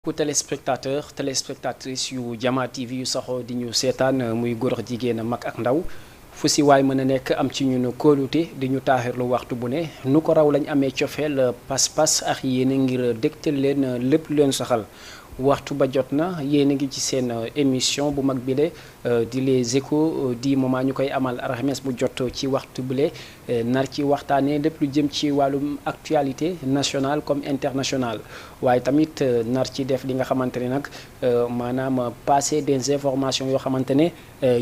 ku téléspectatrice yu Jama TV yu saxoo di ñu seetaan muy góor ak jigéen mag ak ndaw fu si waay mën a nekk am ci ñun kóolute di ñu taaxirlu waxtu bu ne nu ko raw lañ amee cofeel pas-pas ak yéene ngir dégtal leen lépp leen saxal waxtu ba jot na yéen a ngi ci seen émission bu mag bile di les échos du moment ñu koy amal alxames bu jot ci waxtu bile nar ci waxtaanee lépp lu jëm ci wàllum actualité nationale comme internationale waaye tamit nar ci def li nga xamante ne nag maanaam passer des informations yoo xamante ne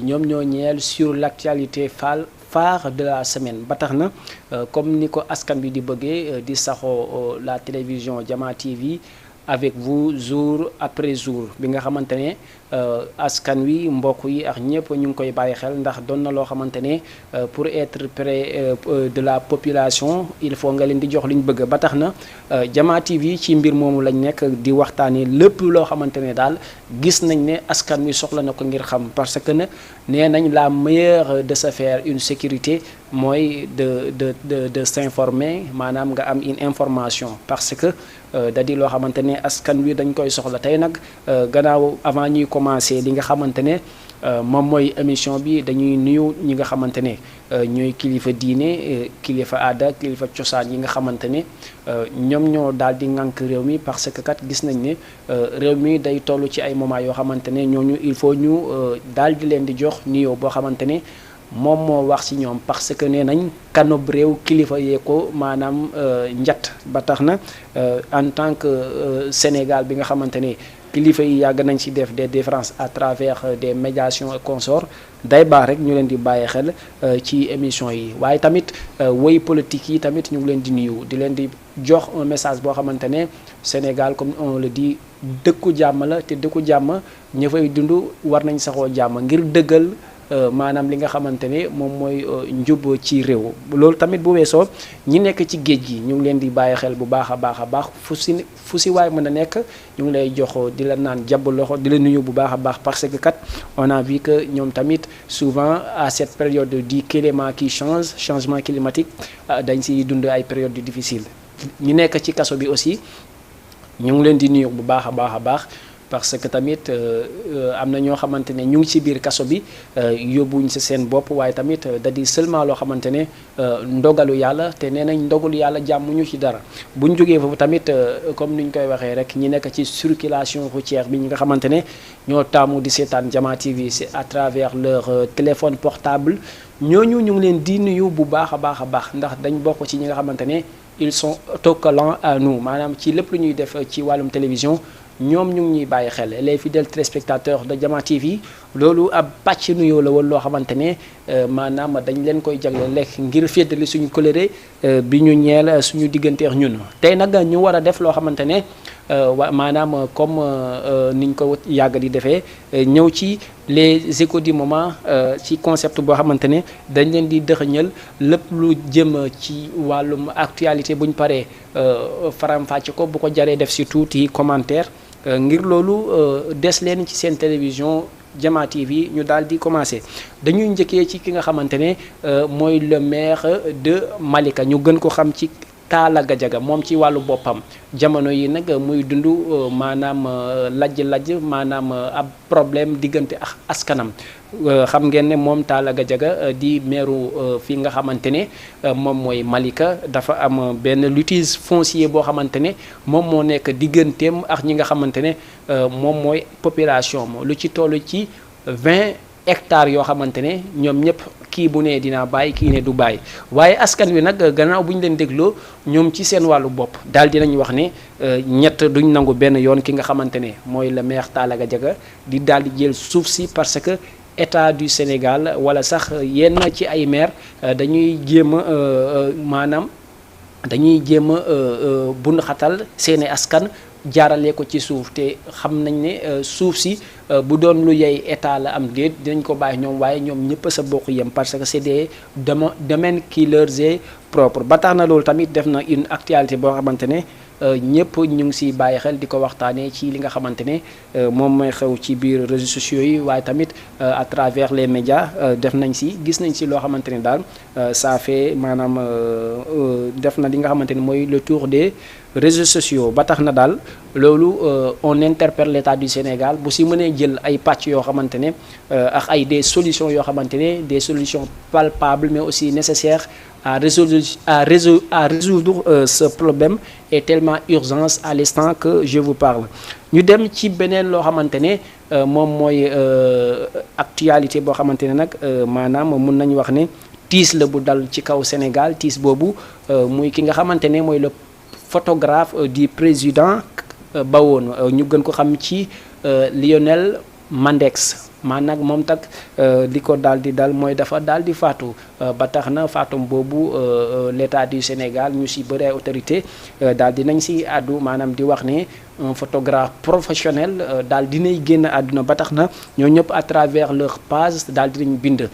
ñoom ñoo ñeel sur l'actualité phare de la semaine ba tax na comme ni ko askan bi di bëggee di saxoo la télévision Jama TV avec vous jour après jour bi nga xamante ne askan wi mbokk yi ak ñëpp ñu ngi koy bàyyi xel ndax doon na loo xamante ne pour être près de la population il faut nga leen di jox li ñu bëgg ba tax na Jama TV ci mbir moomu lañ nekk di waxtaanee lépp loo xamante ne daal gis nañ ne askan wi soxla na ko ngir xam parce que ne nee nañ la meilleure de se faire une sécurité mooy de s'informer maanaam nga am une information parce que da di loo xamante ne askan wi dañ koy soxla tey nag gannaaw avant ñuy commencer li nga xamante ne moom mooy émission bi dañuy nuyu ñi nga xamante ne ñooy kilifa diine kilifa aada kilifa cosaan yi nga xamante ne ñoom ñoo daal di ŋànk réew mi parce que kat gis nañ ne réew mi day toll ci ay moments yoo xamante ne ñooñu il faut ñu daal di leen di jox nuyoo boo xamante ne moom moo wax ci ñoom parce que nee nañ kanub réew kilifa yee ko maanaam njat ba tax na en tant que Sénégal bi nga xamante ne kilifa yi yàgg nañ ci def des différences à travers des médiations et consorts day baax rek ñu leen di bàyyi xel ci émission yi waaye tamit woy politique yi tamit ñu ngi leen di nuyu di leen di jox un message boo xamante ne Sénégal comme on le dit dëkku jàmm la te dëkku jàmm ña fay dund war nañ saxoo jàmm ngir dëggal maanaam li nga xamante ne moom mooy njub ci réew loolu tamit bu weesoo ñi nekk ci géej gi ñu ngi leen di bàyyi xel bu baax a baax fu si waay mën a nekk ñu ngi lay jox di la naan jàpp loxo di la nuyu bu baax a baax parce que kat on a vu que ñoom tamit souvent à cette période du climat qui change changement climatique dañ si dund ay période difficile ñu nekk ci kaso bi aussi ñu ngi leen di nuyu bu baax a baax parce que tamit am na ñoo xamante ne ñu ngi ci biir kaso bi yóbbuñ ci seen bopp waaye tamit da di seulement loo xamante ne ndogalu yàlla te nee nañ ndogalu yàlla jàmmuñu ci dara buñ jógee foofu tamit comme ni ñu koy waxee rek ñi nekk ci circulation routière bi ñi nga xamante ne ñoo taamu di seetaan Jama TV c'est à travers leur téléphone portable ñooñu ñu ngi leen di nuyu bu baax a baax ndax dañ bokk ci ñi nga xamante ne ils sont autocollants à nous maanaam ci lépp lu ñuy def ci wàllum télévision ñoom ñu ngi ñuy bàyyi xel les fidèles téléspectateurs de Jama TV loolu ab pàcc nuyoo la woon loo xamante ne maanaam dañ leen koy jagleel lekk ngir féddali suñu coloré bi ñu ñeel suñu digganteex ñun tey nag ñu war a def loo xamante ne maanaam comme niñ ko yàgg di defee ñëw ci les échos du moment ci concept boo xamante ne dañ leen di dëxëñal lépp lu jëm ci wàllum actualité buñ paree faram-fàcce ko bu ko jaree def si tuuti commentaire ngir loolu des leen ci seen télévision Jama TV ñu daal di commencer dañuy njëkkee ci ki nga xamante ne mooy le maire de Malika ñu gën ko xam ci Talla Gadiaga moom ci wàllu boppam jamono yi nag muy dund maanaam lajj maanaam ab problème diggante ak askanam xam ngeen ne moom Talla Gadiaga di meeru fi nga xamante ne moom mooy Malika dafa am benn litige foncier boo xamante ne moom moo nekk digganteem ak ñi nga xamante ne moom mooy population mo lu ci toll ci 20 hectares yoo xamante ne ñoom ñëpp kii bu ne dinaa bàyyi kii ne du bàyyi waaye askan wi nag gannaaw bu ñu leen dégloo ñoom ci seen wàllu bopp daal dinañ wax ne ñett duñ nangu benn yoon ki nga xamante ne mooy le maire Talla Gadiaga di daal di jël suuf si parce que état du Sénégal wala sax yenn ci ay maire dañuy jéem a maanaam dañuy jéem a bund xatal seeni askan jaarale ko ci suuf te xam nañ ne suuf si bu doon lu yey état la am déet dinañ ko bàyyi ñoom waaye ñoom ñëpp sa bokk yem parce que c'est des domaines qui leur est propre ba tax na loolu tamit def na une actualité boo xamante ne ñëpp ñu ngi siy bàyyi xel di ko waxtaanee ci li nga xamante ne moom mooy xew ci biir réseaux sociaux yi waaye tamit à travers les médias def nañ si gis nañ si loo xamante ne daal ça fait maanaam def na li nga xamante ne mooy le tour des réseaux sociaux ba tax na daal loolu on interpelle l'État du Sénégal bu si mënee jël ay pàcc yoo xamante ne ak ay des solutions yoo xamante ne des solutions palpables mais aussi nécessaires à résoudre ce problème est tellement urgence à l'instant que je vous parle ñu dem ci beneen loo xamante ne moom mooy actualité boo xamante ne nag maanaam mun nañu wax ne tiis la bu dal ci kaw Sénégal tiis boobu muy ki nga xamante ne mooy le photographe du président bawoon ñu gën ko xam ci Lionel Mandex maanaam moom tak li ko daal di dal mooy dafa daal di faatu ba tax na faatum boobu l'État du Sénégal ñu si bëri ay autorité daal di nañ si àddu maanaam di wax ne un photographe professionnel daal dinay génn àdduna ba tax na ñoo ñëpp à travers leur page daal dinañ bind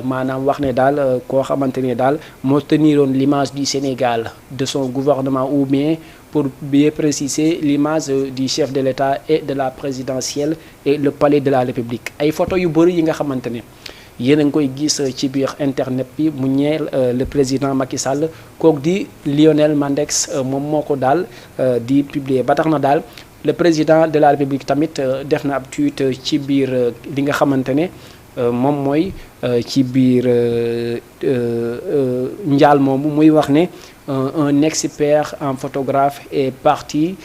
maanaam wax ne daal koo xamante ne daal moo teniroon l'image du Sénégal de son gouvernement ou bien pour bien préciser l'image du chef de l'État et de la présidentielle et le palais de la République ay photo yu bëri yi nga xamante ne yéen a ngi koy gis ci biir internet bi mu ñeel le président Macky Sall kooku di Lionel Mandex moom moo ko daal di publier ba tax na daal le président de la République tamit def na ab tweet ci biir li nga xamante ne moom mooy ci biir njaal moomu muy wax ne un expert en photographe est parti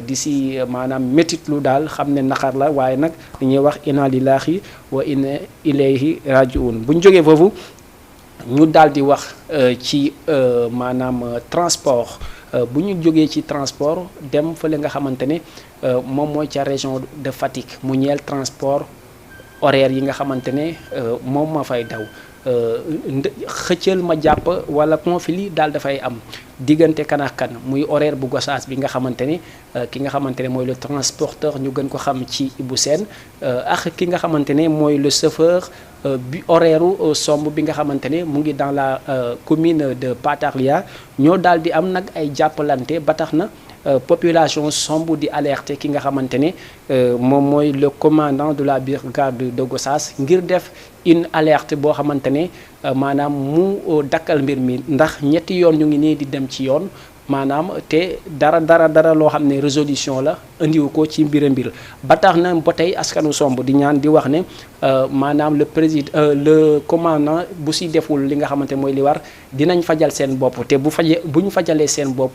d'ici maanaam métitlu daal xam ne naqar la waaye nag dañuy wax inna lillahi wa inna ilayhi rajiun bu ñu jógee foofu ñu daal di wax ci maanaam transport bu ñu jógee ci transport dem fële nga xamante ne moom mooy ca région de Fatick mu ñeel transport horaire yi nga xamante ne moom ma fay daw xëccal ma jàpp wala conflit daal dafay am diggante kan ak kan muy horaire bu Gossas bi nga xamante ne ki nga xamante ne mooy le transporteur ñu gën ko xam ci Ibou Sène ak ki nga xamante ne mooy le chauffeur bi horaire somb bi nga xamante ne mu ngi dans la commune de Patarlia ñoo daal di am nag ay jàppalante ba tax na population somb di alerter ki nga xamante ne moom mooy le commandant de la brigade de Gossas ngir def une alerte boo xamante ne maanaam mu dakkal mbir mi ndax ñetti yoon ñu ngi nii di dem ci yoon maanaam te dara loo xam ne résolution la indiwu ko ci mbir ba tax na ba tey askanu somb di ñaan di wax ne maanaam le président le commandant bu si deful li nga xamante mooy li war dinañ fajal seen bopp te bu ñu fajalee seen bopp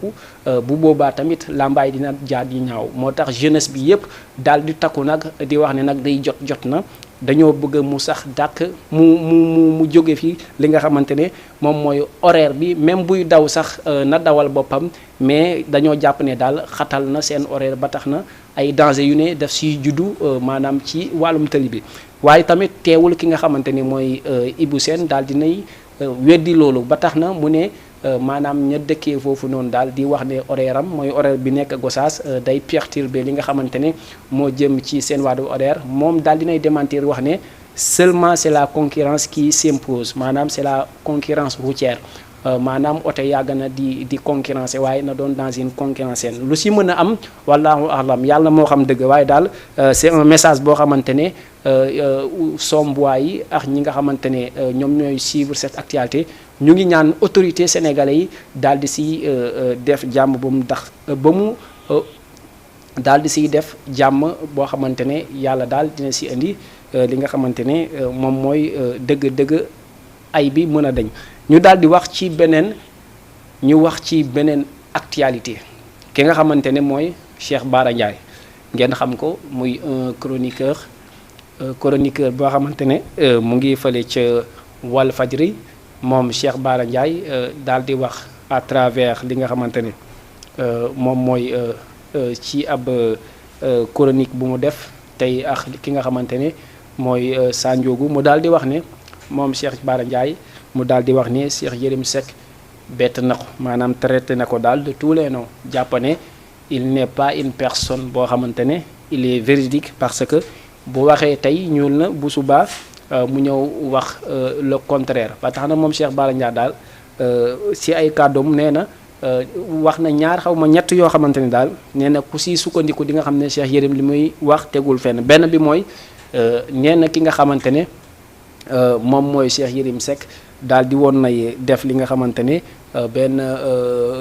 bu boobaa tamit làmbaay dina jaar di ñaaw moo tax jeunesse bi yépp daal di takku nag di wax ne nag day jot na dañoo bëgg mu sax dàq mu jóge fi li nga xamante ne moom mooy horaire bi même buy daw sax na dawal boppam mais dañoo jàpp ne daal xatal na seen horaire ba tax na ay danger yu ne daf siy juddu maanaam ci wàllum tëli bi waaye tamit teewul ki nga xamante ne mooy Ibou Sène daal dinay weddi loolu ba tax na mu ne maanaam ña dëkkee foofu noonu daal di wax ne horaire am mooy horaire bi nekk Gossas day perturber li nga xamante ne moo jëm ci seen wàllu horaire moom daal dinay démentir wax ne seulement c'est la concurrence qui s'impose maanaam c'est la concurrence routière maanaam oto yàgg na di concurrencer waaye na doon dans une concurrence saine lu si mën a am wallahu alam yàlla moo xam dëgg waaye daal c'est un message boo xamante ne sombois yi ak ñi nga xamante ne ñoom ñooy suivre cette actualité ñu ngi ñaan autorité sénégalais yi daal di si def jàmm ba mu dax ba mu daal di siy def jàmm boo xamante ne yàlla daal dina si indi li nga xamante ne moom mooy dëgg ay bi mën a dañ ñu daal di wax ci beneen actualité ki nga xamante ne mooy Cheikh Bara Ndiaye ngeen xam ko muy un chroniqueur boo xamante ne mu ngi fële ca Walfadjri moom Cheikh Bara Ndiaye daal di wax à travers li nga xamante ne moom mooy ci ab chronique bu mu def tey ak ki nga xamante ne mooy Sandiogou mu daal di wax ne moom Cheikh Bara Ndiaye mu daal di wax ne Cheikh Yérim Seck bett na ko maanaam traité na ko daal de tous les noms jàpp ne il n'est pas une personne boo xamante ne il est véridique parce que bu waxee tey ñuul na bu subaa mu ñëw wax le contraire ba tax na moom Cheikh Bara Ndiaye daal si ay kàddoom nee na wax na ñaar xaw ma ñett yoo xamante ni daal nee na ku si sukkandiku di nga xam ne Cheikh Yérim li muy wax tegul fenn. benn bi mooy nee na ki nga xamante ne moom mooy Cheikh Yérim Seck daal di woon nay def li nga xamante ne benn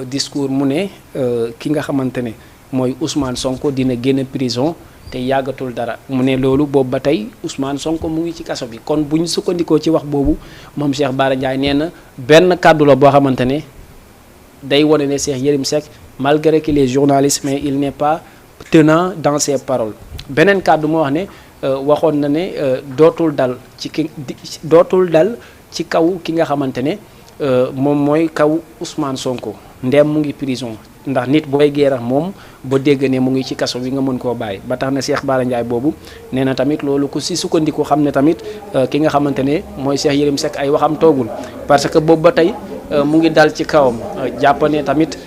discours mu ne ki nga xamante ne mooy Ousmane Sonko dina génn prison te yàggatul dara mu ne loolu boobu ba tey Ousmane Sonko mu ngi ci kaso bi. kon bu ñu sukkandikoo ci wax boobu moom Cheikh Bara Ndiaye nee na benn kàddu la boo xamante ne day wane ne Cheikh Yérim Seck malgré qu'il est journaliste mais il n'est pas tenant dans ses paroles. beneen kàddu moo wax ne waxoon na ne dootul dal ci kaw ki nga xamante ne moom mooy kaw Ousmane Sonko ndem mu ngi prison. ndax nit booy geerax moom ba dégg ne mu ngi ci kaso bi nga mën koo bàyyi ba tax na Cheikh Bara Ndiaye boobu nee na tamit loolu ku si sukkandiku xam ne tamit ki nga xamante ne mooy Cheikh Yérim Seck ay waxam toogul parce que boobu ba tey mu ngi dal ci kawam jàpp ne tamit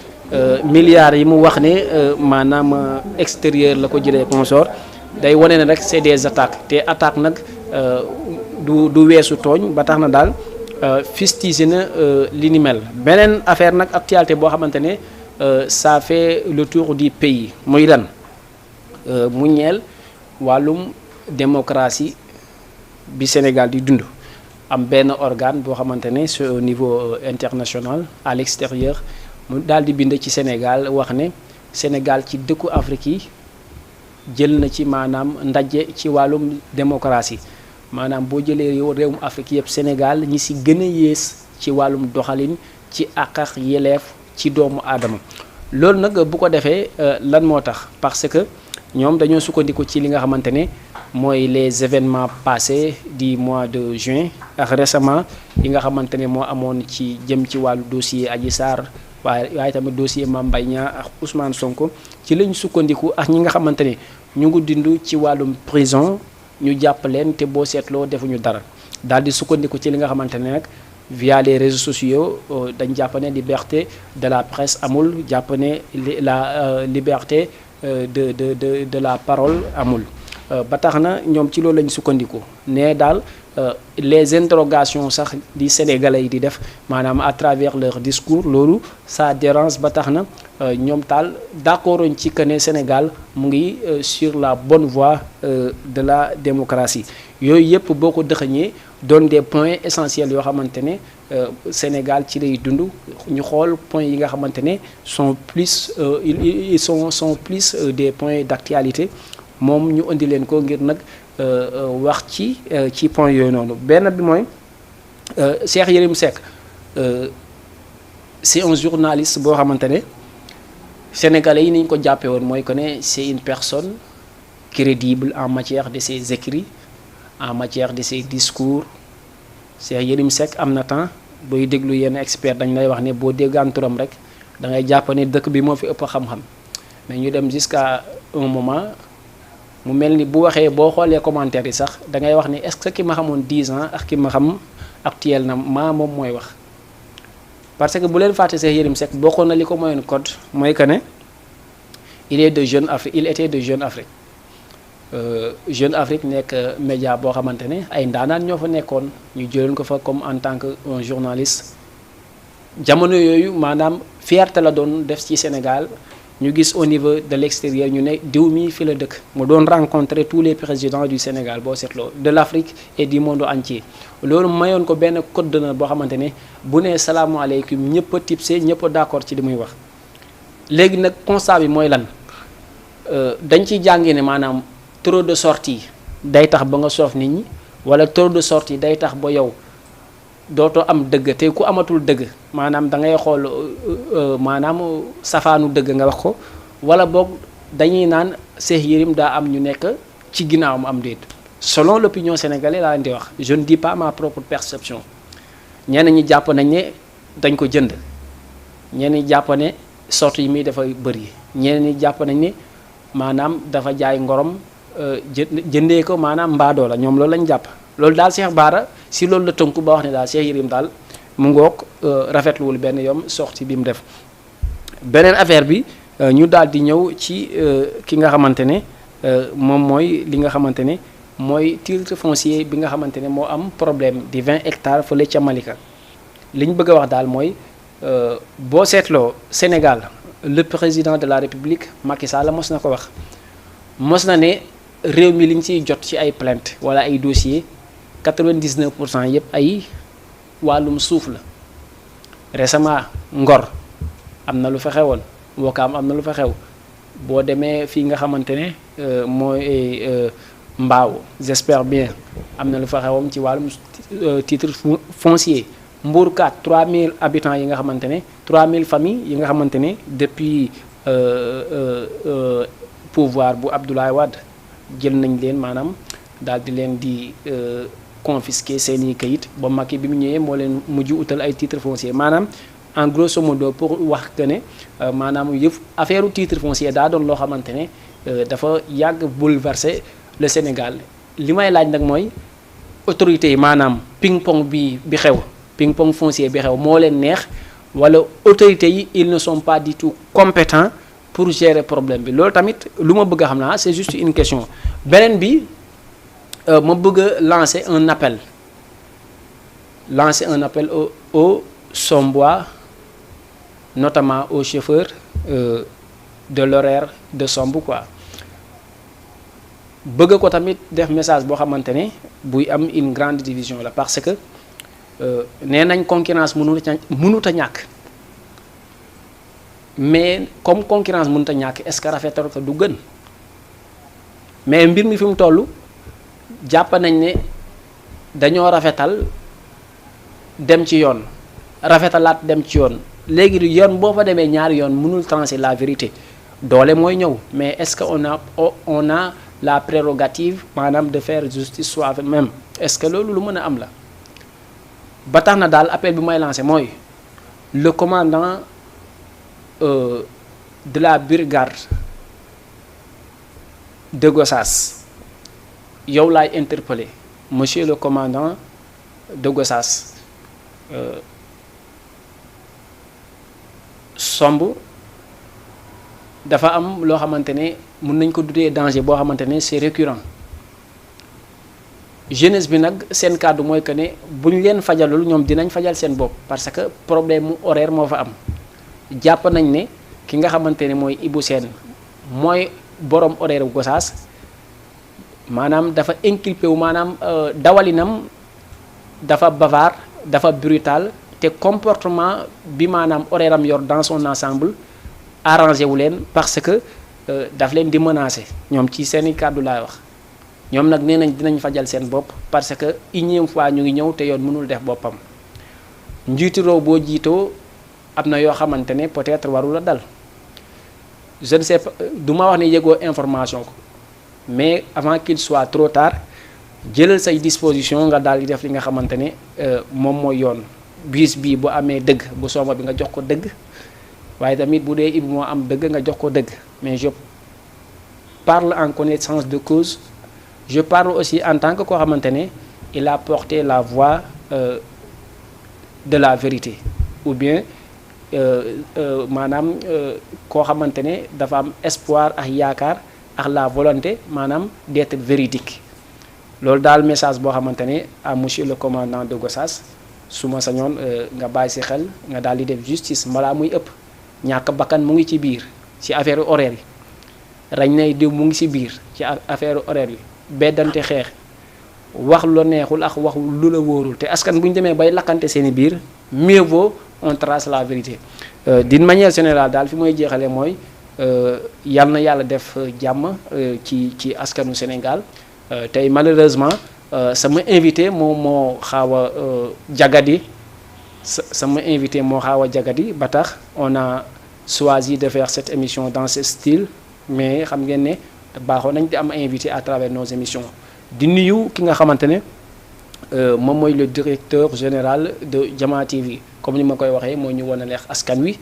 milliards yi mu wax ne maanaam extérieur la ko jëlee consort day wane ne rek c'est des attaques te attaque nag du weesu tooñ ba tax na daal fustigé na li ni mel. beneen affaire nag actualité boo xamante ne ça fait le tour du pays muy lan mu ñeel wàllum démocratie bi Sénégal di dund am benn organe boo xamante ne c'est au niveau international à l'extérieur mu daal di bind ci Sénégal wax ne Sénégal ci dëkku Afrique yi jël na ci maanaam ndaje ci wàllum démocratie maanaam boo jëlee réewum Afrique yëpp Sénégal ñi ci gën a yées ci wàllum doxalin ci àq ak yelleef ci doomu aadama. loolu nag bu ko defee lan moo tax parce que ñoom dañoo sukkandiku ci li nga xamante ne mooy les événements passés du mois de juin ak récemment yi nga xamante ne moo amoon ci jëm ci wàllu dossier Adji Sarr waaye tamit dossier Mame Mbaye Niang ak Ousmane Sonko ci lañ sukkandiku ak ñi nga xamante ne ñu ngi dund ci wàllum prison ñu jàpp leen te boo seetloo defuñu dara daal di sukkandiku ci li nga xamante ne nag via les réseaux sociaux dañ jàpp ne liberté de la presse amul jàpp ne la liberté de la parole amul ba tax na ñoom ci loolu lañ sukkandiku ne daal les interrogations sax di sénégalais yi di def maanaam à travers leur discours loolu ça dérange ba tax na ñoom taal d'accorduñ ci que ne Sénégal mu ngi sur la bonne voie de la démocratie yooyu yëpp boo ko dëxëñee doon des points essentiels yoo xamante ne Sénégal ci lay dund ñu xool points yi nga xamante ne sont plus ils sont plus des points d'actualité moom ñu indi leen ko ngir nag wax ci point yooyu noonu. benn bi mooy Cheikh Yérim Seck c'est un journaliste boo xamante ne sénégalais yi ni ñu ko jàppee woon mooy que ne c'est une personne crédible en matière de ses écrits en matière de ses discours. Cheikh Yérim Seck am na temps booy déglu yenn expert dañ lay wax ne boo déggaan turam rek da ngay jàpp ne dëkk bi moo fi ëpp xam-xam mais ñu dem jusqu'à un moment mu mel ni bu waxee boo xoolee commentaire yi sax da ngay wax ne est-ce que ki ma xamoon 10 ans ak ki ma xam actuel na moom mooy wax. parce que bu leen fàtte Cheikh Yérim Seck bokkoon na li ko mayoon code mooy que ne il était de Jeune Afrique. Jeune Afrique nekk média boo xamante ne ay ndaanaan ñoo fa nekkoon ñu jëloon ko fa comme en tant que un journaliste jamono yooyu maanaam fierté la doon def ci Sénégal ñu gis au niveau de l'extérieur ñu ne diw mi fi la dëkk mu doon rencontrer tous les présidents du Sénégal boo seetloo de l'Afrique et du monde entier loolu mayoon ko benn code d'honneur boo xamante ne bu nee salaamaaleykum ñëpp a tipsé ñëpp a d'accord ci li muy wax. léegi nag constat bi mooy lan dañ ciy jàngee ne maanaam trop de sorties day tax ba nga soof nit ñi wala trop de sorties day tax ba yow dootoo am dëgg te ku amatul dëgg maanaam da ngay xool maanaam safaanu dëgg nga wax ko wala boog dañuy naan Cheikh Yérim daa am ñu nekk ci ginnaawam am déet selon l'opinion sénégalaise laa leen di wax je ne dis pas ma propre perception ñenn ñi jàpp nañ ne dañ ko jënd ñenn ñi jàpp ne sorties yi muy dafay bëri ñenn ñi jàpp nañ ne maanaam dafa jaay ngorom jëndee ko maanaam mbaadoo la ñoom loolu lañ jàpp loolu daal Cheikh Bara si loolu la tënku ba wax ne daal Cheikh Yérim daal mu ngoog rafetluwul benn yoon sortie bi mu def. beneen affaire bi ñu daal di ñëw ci ki nga xamante ne moom mooy li nga xamante ne mooy titre foncier bi nga xamante ne moo am problème di 20 hectares fële ca Malika li ñu bëgg a wax daal mooy boo seetloo Sénégal le président de la République Macky Sall mos na ko wax mos na ne réew mi li ñu ciy jot ci ay plainte wala ay dossiers 99% yëpp ay wàllum suuf la récemment Ngor am na lu fa xewoon Wakaam am na lu fa xew boo demee fii nga xamante ne mooy Mbao j'espère bien am na lu fa xewoon ci wàllum titre foncier Mbourkat 3000 habitants yi nga xamante ne 3000 familles yi nga xamante ne depuis pouvoir bu Abdoulaye Wade jël nañ leen maanaam daal di leen di confisquer seeni kayit ba Macky bi mu ñëwee moo leen mujj utal ay titre foncier maanaam en grosso modo pour wax que ne maanaam yëf affaire titre foncier daa doon loo xamante ne dafa yàgg bouleverser le Sénégal li may laaj nag mooy autorités yi maanaam ping pong bi xew ping pong foncier bi xew moo leen neex wala autorités yi ils ne sont pas du tout compétents pour gérer problème bi loolu tamit lu ma bëgg a xam naa c'est juste une question beneen bi ma bëgg a lancer un appel au Sombois notamment aux chauffeurs de l'horaire de Somb quoi bëgg ko tamit def message boo xamante ne buy am une grande division la parce que nee nañ concurrence mënut a ñàkk mais comme concurrence mënut a ñàkk est-ce que rafetal ko du gën mais mbir mi fi mu toll jàpp nañ ne dañoo rafetal dem ci yoon rafetalaat dem ci yoon léegi yoon boo fa demee ñaari yoon mënul trancher la vérité doole mooy ñëw mais est-ce que on a la prérogative maanaam de faire justice soi-même est-ce que loolu lu mën a am la ba tax na daal appel bi may lancé mooy le commandant de la brigade de Gossas yow laay interpeller monsieur le commandant de Gossas Somb dafa am loo xamante ne mën nañ ko dudee danger boo xamante ne c'est récurrent jeunesse bi nag seen kàddu mooy que ne bu ñu leen fajalul ñoom dinañ fajal seen bopp parce que problème mu horaire moo fa am jàpp nañ ne ki nga xamante ne mooy Ibou Sène mooy borom horaire bu Gossas maanaam dafa inculpé wu maanaam dawalinam dafa bavard dafa brutal te comportement bi maanaam horaire am yor dans son ensemble arrangé wu leen parce que daf leen di menacer ñoom ci seeni kàddu laay wax ñoom nag nee nañ dinañ fajal seen bopp parce que unième fois ñu ngi ñëw te yoon mënul def boppam njiitu réew boo jiitoo am na yoo xamante ne peut-être warul a dal je ne sais pas du ma wax ne yëgoo information ko mais avant qu'il soit trop tard jëlal say disposition nga daal di def li nga xamante ne moom mooy yoon bis bii bu amee dëgg bu Somb bi nga jox ko dëgg waaye tamit bu dee Ibou moo am dëgg nga jox ko dëgg mais je parle en connaissance de cause je parle aussi en tant que koo xamante ne il a porté la voix de la vérité ou bien maanaam koo xamante ne dafa am espoir ak yaakaar ak la volonté maanaam d'être véridique loolu daal message boo xamante ne à monsieur le commandant de Gossas su ma sañoon nga bàyyi si xel nga daal di def justice balaa muy ëpp ñàkk bakkan mu ngi ci biir ci affaire horaire yi rañ nay diw mu ngi ci biir ci affaire horaire yi beddante xeex wax lu la neexul ak wax lu la wóorul te askan bu ñu demee bay lakkante seeni biir mieux vaut on trace la vérité d'une manière générale daal fi mooy jeexalee mooy yal na yàlla def jàmm ci askanu Sénégal tey malheureusement sama invité moo xaaw a jagadi sama invité moo xaaw a jagadi ba tax on a choisi de faire cette émission dans ce style mais xam ngeen ne baaxoo nañ di am invité à travers nos émissions di nuyu ki nga xamante ne moom mooy le directeur général de Jama TV comme ni ma koy waxee moo ñu wan a leex askan wi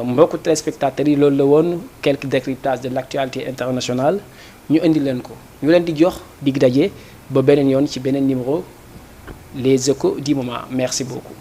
mbokku téléspectateurs yi loolu la woon quelques décryptages de l'actualité internationale ñu indi leen ko ñu leen di jox dig daje ba beneen yoon ci beneen numéro les échos du moment merci beaucoup